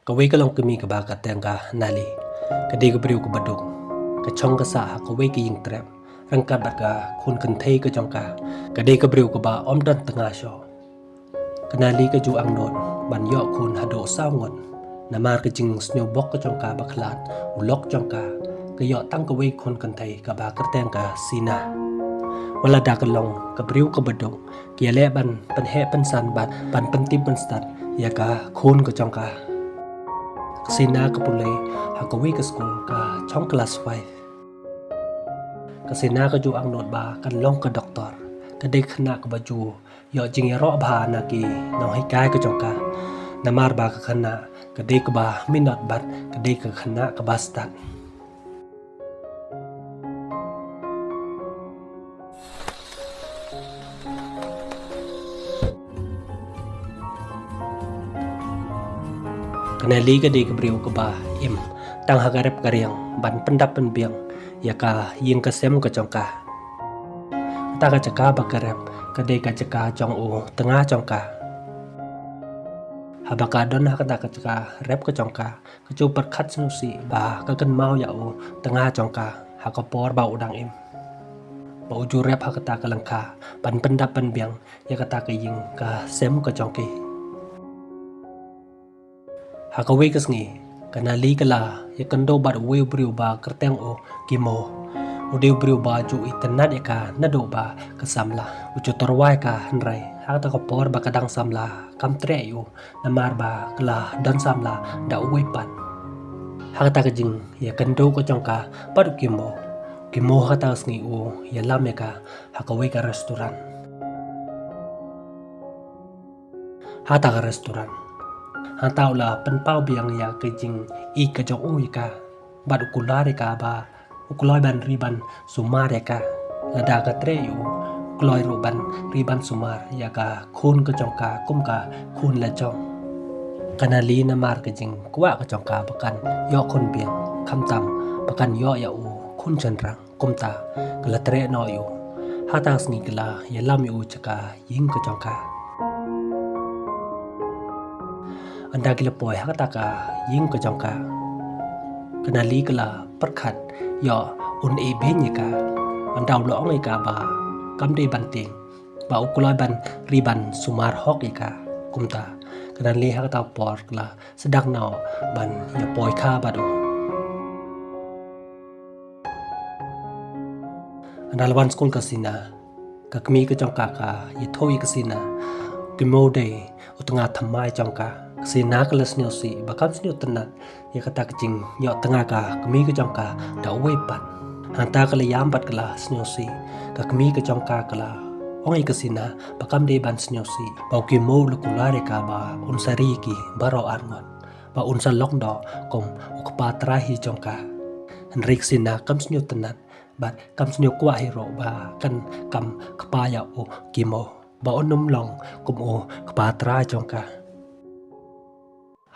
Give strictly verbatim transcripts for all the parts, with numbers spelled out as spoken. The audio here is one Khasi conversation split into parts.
Kawei ka longkmie kaba kyrteng ka Nali, ka dei ka briew kaba duk. Ka chong ka sah ha kawei ka ïing trep ryngkat bad ka khun kynthei ka jong ka. Ka dei ka briew kaba ym don tnga shuh. Ka Nali ka ju angnud ban ïoh khun haduh saw ngut. Namar ka jingsngewbok ka jong ka ba khlad u lok jong ka, ka ïoh tang kawei khun kynthei kaba kyrteng ka Sina. Wat lada ka long ka briew kaba duk, ka ïaleh ban pynheh pynsan bad ban pyntip pynstad ïa ka khun ka jong ka. Ka Sina ka pule ha kawei ka skul, ka chong klas five. Ka Sina ka ju angnud ba kan long ka doktor. Ka dei ka khynnah kaba ju ïoh jingïaroh bha na ki nonghikai ka jong ka. Namar ba ka khynnah ka dei kaba minot bad ka dei ka khynnah kaba stad. Ka Nali ka dei ka briew kaba im tang ha ka rep ka riang ban pyndap pynbiang ïa ka ïing ka sem ka jong ka. Kata ka jaka ba ka rep ka dei ka jaka jong u tnga jong ka. Haba ka don ha kata ka jaka rep ka jong ka, ka ju pyrkhat sngewsih ba ka kynmaw ïa u tnga jong ka ha ka por ba u dang im, ba u ju rep ha kata ka lyngkha ban pyndap pynbiang ïa kata ka ïing ka sem ka jong ki. Ha kawei ka sngi, ka Nali ka la ïakynduh bad uwei u briew ba kyrteng u Kimo. U dei u briew ba ju itynnad ïa ka naduh ba ka samla. U ju tyrwa ïa ka, hynrei ha kata ka por ba ka dang samla kam treh ïa u, namar ba ka la don samla da uwei pat. Ha kata ka jingïakynduh ka jong ka bad u Kimo, Kimo ha kata ka sngi u ïalam ïa ka ha kawei ka restaurant. Ha kata ka restaurant, hangta u la pynpaw biang ïa ka jingïeit ka jong u ïa ka, bad u kular ïa ka ba u kloi ban ri ban sumar ïa ka. Lada ka treh ïa u, u kloi ruh ban ri ban sumar ïa ka khun ka jong ka kum ka khun la jong. Ka Nali namar ka jingkwah ka jong ka ba kan ïoh khun biang, khamtam ba kan ïoh ïa u khun shynrang. Kumta ka la treh noh ïa u. Ha kata ka sngi ka la ïalam ïa u sha ka ïing ka jong ka. Ynda ki la poi ha kata ka ïing ka jong ka, ka Nali ka la pyrkhat ïoh un ïehnoh ïa ka. Ynda u la ong ïa ka ba kam dei ban tieng, ba u kloi ban ri ban sumar hok ïa ka. Kumta ka Nali ha kata ka por ka la sdang noh ban ïa poi kha bad u. Ynda la wan skul ka Sina, ka kmie ka jong ka ka ïathuh ïa ka Sina, Kimo u dei u tnga thymmai jong ka. Ka Sina ka la sngewsih ba kam sngewtynnat ïa kata ka jingïoh tnga ka kmie ka jong ka da uwei pat. Hangta ka la ïam bad ka la sngewsih. Ka kmie ka jong ka ka la ong ïa ka Sina ba kam dei ban sngewsih, ba u Kimo u la kular ïa ka ba un sa ri ïa ki baroh arngut, ba un sa long doh kum u kpa trai hi jong ka. Hynrei ka Sina kam sngewtynnat bad kam sngewkwah hi ruh ba kan kam kpa ïa u Kimo, ba un ym long kum u kpa trai jong ka.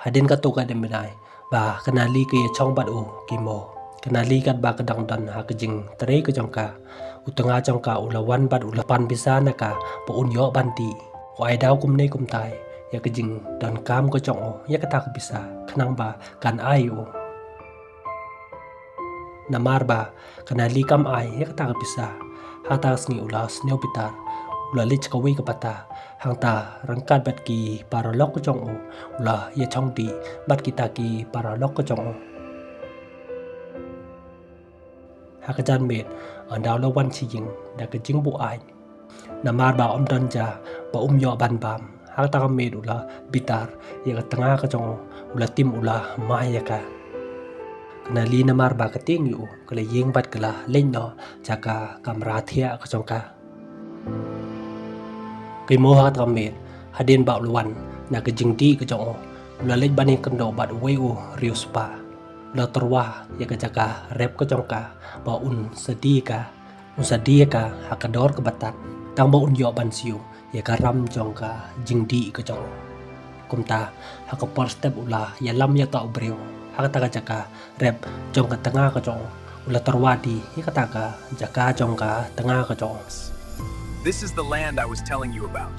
Hadien katto katne bnai ba ka Nali ka ïashong bad u Kimo, ka Nali katba ka dang don ha ka jingtrei ka jong ka, u tnga jong ka u la wan bad u la pan pisa na ka ba un ïoh ban dih. U ai daw kumne kumtai ïa ka jingdonkam ka jong u ïa kata ka pisa khnang ba kan ai u. Namar ba ka Nali kam ai ïa kata ka pisa, ha kata ka sngi u la sniew bitar, u la leit sha kawei ka pata. Hangta ryngkat bad ki paralok ka jong u, u la ïashong dih bad kita ki paralok ka jong u. Ha ka janmiet, ynda u la wan sha ïing da ka jingbuaid, namar ba um don ja ba um ïoh ban bam, ha kata ka miet u la bitar ïa ka tnga ka jong u, u la tim u la mai ïa ka. Ka Nali namar ba ka tieng ïa u, ka la ïeng bad ka la leit noh sha ka kamra thiah ka jong ka. Kimo ha kata ka miet, hadien ba u la wan na ka jingdih ka jong u, u la leit ban ïakynduh bad uwei u riewspah. U la tyrwa ïa ka jaka rep ka jong ka ba un sa die ka, un sa die ka ha ka dor kaba tad, tang ba un ïoh ban siew ïa ka ram jong ka jingdih ka jong u. Kumta ha ka por step u la ïalam ïa uta u briew ha kata ka jaka rep jong ka tnga ka jong u, u la tyrwa die ïa kata ka jaka jong ka tnga ka jong u. This is the land I was telling you about.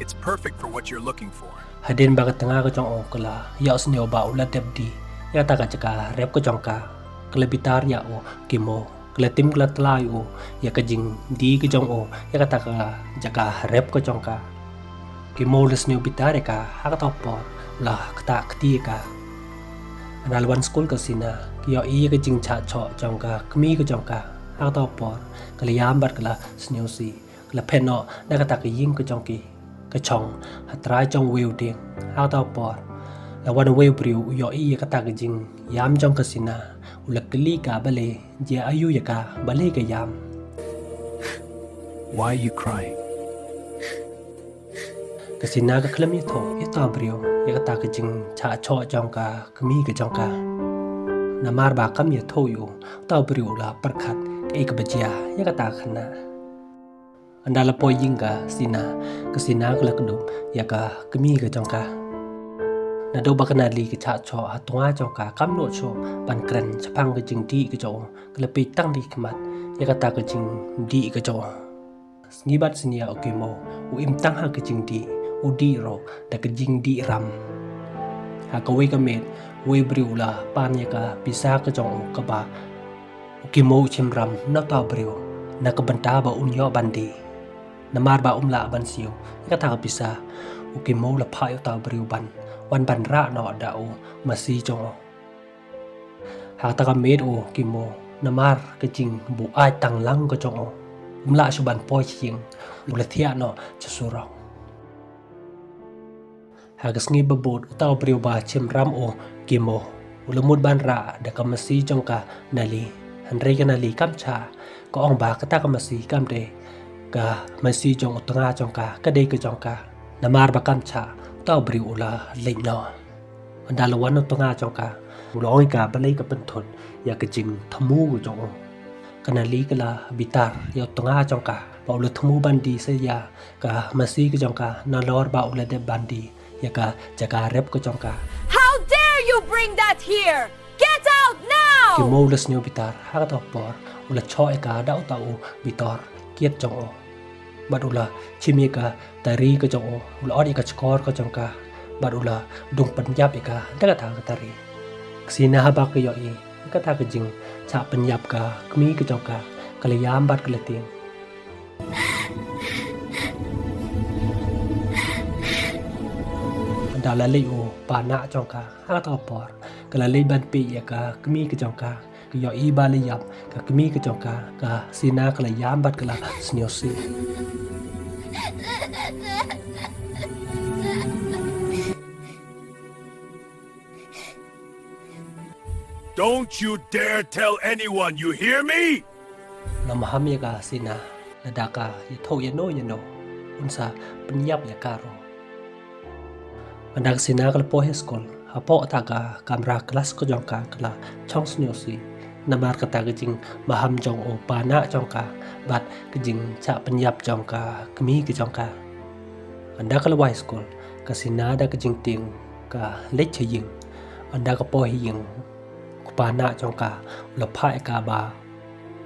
It's perfect for what you're looking for. Hadien ba ka tnga ka jong u ka la ïohsngew ba u la dep dih ïa kata ka jaka rep ka jong ka, ka la bitar ïa u Kimo, ka la tim ka la tla ïa u ïa ka jingdih ka jong u ïa kata ka jaka rep ka jong ka. Kimo u la sngew bitar ïa ka, ha kato ka por u la ktah kti ïa ka. Haba la wan skul ka Sina, ka ïohi ïa ka jingshah shoh jong ka kmie ka jong ka, ha kato ka por ka la ïam bad ka la sngewsih. Ka la phet noh na kata ka ïing ka jong ki, ka shong ha trai jong uwei u dieng. Ha kato ka por la wan uwei u briew, u ïohi ïa kata ka jingïam jong ka Sina, u la kylli ka balei, jia aïu ïa ka balei ka ïam. Why are you crying? Ka Sina ka khlem ïathuh ïa uta u briew ïa kata ka jingshah shoh jong ka kmie ka jong ka. Namar ba kam ïathuh ïa u, uta u briew u la pyrkhat kaei kaba jia ïa kata ka khynnah. Haba la poi ïing ka Sina, ka Sina ka la kdup ïa ka kmie ka jong ka. Naduh ba ka Nali ka shah shoh ha tnga jong ka, kam nud shuh ban kren shaphang ka jingdih ka jong u, ka la peit tang da ki khmat ïa kata ka jingdih ka jong u. Sngi bad sngi u Kimo u im tang ha ka jingdih, u dih ruh da ka jingdih ram. Ha kawei ka miet, uwei u briew u la pan ïa ka pisa ka jong u kaba u Kimo u shim ram na uta u briew na ka bynta ba un ïoh ban dih. Namar ba um lah ban siew ïa kata ka pisa, u Kimo u la phah ïa uta u briew ban wan ban rah noh da u masi jong u. Ha kata ka miet u Kimo, namar ka jingbuaid tang lang ka jong u, um lah shuh ban poi sha ïing, u la thiah noh sha surok. Ha ka sngi ba bud, uta u briew ba shim ram u Kimo u la mut ban rah da ka masi jong ka Nali. Hynrei ka Nali kam shah, ka ong ba kata ka masi kam dei ka masi jong u tnga jong ka, ka dei ka jong ka. Namar ba kam shah, uta u briew u la leit noh. Haba la wan u tnga jong ka, u la ong ïa ka balei ka pynthut ïa ka jingthmu ka jong u. Ka Nali ka la bitar ïa u tnga jong ka ba u la thmu ban dih sa ïa ka masi ka jong ka, nalor ba u la dep ban dih ïa ka jaka rep ka jong ka. How dare you bring that here? Get out now! Kimo u la sngew bitar, ha kato ka por u la shoh ïa ka da uta u bitor kiad jong u. Bad u la shim ïa ka tari ka jong u, u la ot ïa ka shkor ka jong ka, bad u la dung pynïap ïa ka da kata ka tari. Ka Sina haba ka ïohi ïa kata ka jingshah pynïap ka kmie ka jong ka, ka la ïam bad ka la tieng. Haba la leit u pa nah jong ka, ha kato ka por ka la leit ban peit ïa ka kmie ka jong ka. Ka ïohi ba la ïap ka kmie ka jong ka, ka Sina ka la ïam bad ka la sngewsih. Don't you dare tell anyone, you hear me? Ym maham ïa ka Sina, lada ka ïathuh ïano ïano, un sa pynïap ïa ka ruh. Haba ka Sina ka la poi ha skul, hapoh kata ka kamra klas ka jong ka, ka la shong sngewsih namar kata ka jingmaham jong u pa nah jong ka bad ka jingshah pynïap jong ka kmie ka jong ka. Haba ka la wai skul, ka Sina da ka jingtieng ka leit sha ïing. Haba ka poi ha ïing, u pa nah jong ka u la phah ïa ka ba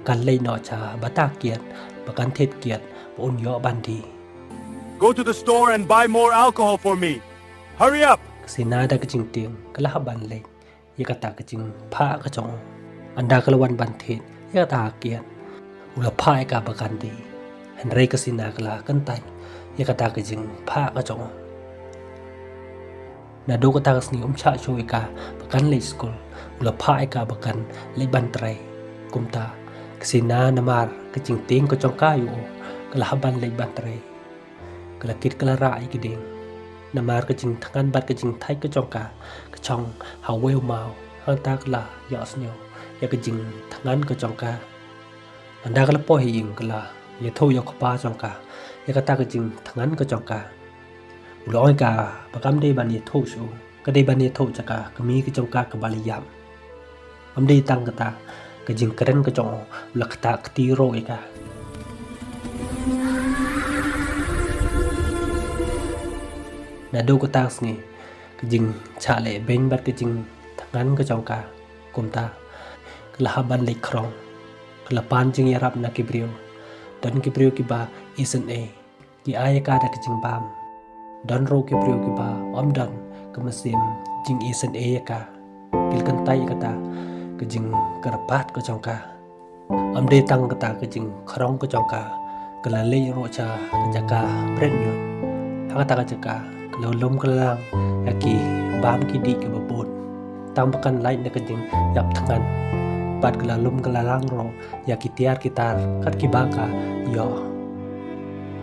kan leit noh sha bata kiad, ba kan thied kiad ba un ïoh ban dih. Go to the store and buy more alcohol for me. Hurry up! Ka Sina da ka jingtieng ka la hap ban leit ïa kata ka jingphah ka jong u. Haba ka la wan ban thied ïa kata ka kiad, u la phah ïa ka ba kan dih. Hynrei ka Sina ka la kyntait ïa kata ka jingphah ka jong u. Naduh kata ka sngi um shah shuh ïa ka ba kan leit skul, u la phah ïa ka ba kan leit ban trei. Kumta ka Sina namar ka jingtieng ka jong ka ïa u, ka la hap ban leit ban trei. Ka la kit ka la rah ïa ki dieng. Namar ka jingthngan bad ka jingthait ka jong ka, ka shong ha uwei u maw, hangta ka la ïohsngew ïa ka jingthngan ka jong ka. Haba ka la poi ha ïing ka la ïathuh ïa u kpa jong ka ïa kata ka jingthngan ka jong ka. U la ong ïa ka ba kam dei ban ïathuh shuh, ka dei ban ïathuh sha ka kmie ka jong ka kaba la ïap. Ym dei tang kata, ka jingkren ka jong u la ktah kti ruh ïa ka. Naduh kata ka sngi, ka jingshah lehbeiñ bad ka jingthngan ka jong ka, kumta ka la hap ban leit khrong. Ka la pan jingïarap na ki briew. Don ki briew kiba isynei, ki ai ïa ka da ka jingbam. Don ruh ki briew kiba ym don ka mynsiem jingisynei ïa ka. Ki la kyntait ïa kata ka jingkyrpad ka jong ka. Ym dei tang kata ka jingkhrong ka jong ka, ka la leit ruh sha ka jaka bret ñiut. Ha kata ka jaka ka la lum ka la lang ïa ki bam ki dih kiba bun. Tang ba kan lait na ka jingïap thngan. Bad ka la lum ka la lang ruh ïa ki tiar ki tar kat kiba ka ïoh.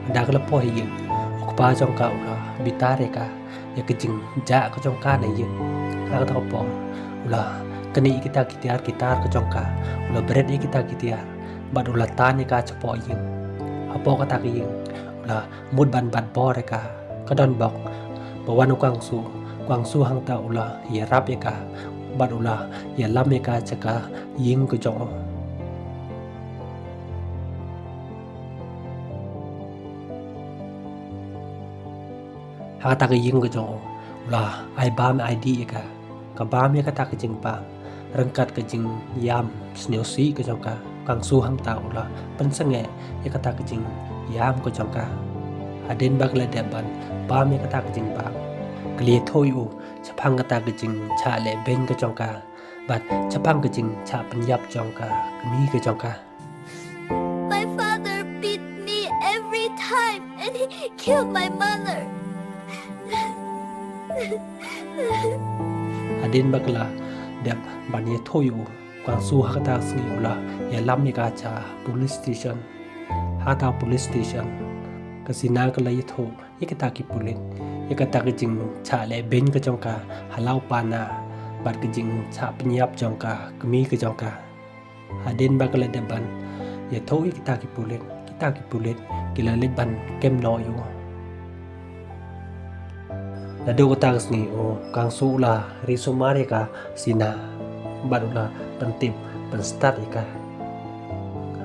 Haba ka la poi ha ïing, u kpa jong ka u la bitar ïa ka ïa ka jingjah ka jong ka na ïing. Ha kata ka por u la knieh ïa kita ki tiar ki tar ka jong ka, u la bret ïa kita ki tiar bad u la tan ïa ka shapoh ïing. Hapoh kata ka ïing u la mut ban bat bor ïa ka. Ka don bok ba wan u Kwang Soo. Kwang Soo hangta u la ïarap ïa ka bad u la ïalam ïa ka sha ka ïing ka jong u. Ha kata ka ïing ka jong u, u la ai bam ai dih ïa ka. Ka bam ïa kata ka jingbam ryngkat ka jingïam sniewsih ka jong ka. Kwang Soo hangta u la pynsangeh ïa kata ka jingïam ka jong ka. Hadien ba ka la dep ban bam ïa kata ka jingbam, ka la ïathuh ïa u shaphang kata ka jingshah lehbeiñ ka jong ka bad shaphang ka jingshah pynïap jong ka kmie ka jong ka. My father beat me every time and he killed my mother. Hadien ba ka la dep ban ïathuh ïa u, Kwang Soo ha kata ka sngi u la ïalam ïa ka sha police station. Ha kata ka police station ka Sina ka la ïathuh ïa kita ki pulit ïa kata ka jingshah lehbeiñ ka jong ka ha la u Pana bad ka jingshah pynïap jong ka kmie ka jong ka. Hadien ba ka la dep ban ïathuh ïa kita ki pulit, kita ki pulit ki la leit ban kem noh ïa u. Naduh kata ka sngi u Kwang Soo u la ri sumar ïa ka Sina bad u la pyntip pynstad ïa ka.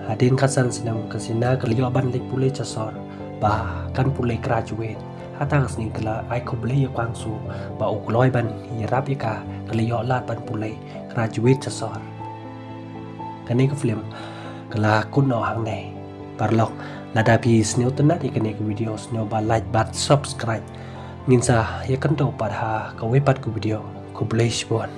Hadien khatsan snem ka Sina ka la ïoh ban leit pule sha sor ba kan pule graduate. Ha kata ka sngi ka la ai khublei ïa u Kwang Soo ba u kloi ban ïarap ïa ka, ka la ïoh lad ban pule graduate sha sor. Kane ka film ka la kut noh hangne. Paralok, lada phi sngewtynnat ïa kane ka video, sngewbha like bad subscribe. Ngin sa ïakynduh pat ha kawei pat ka video. Khublei shibun.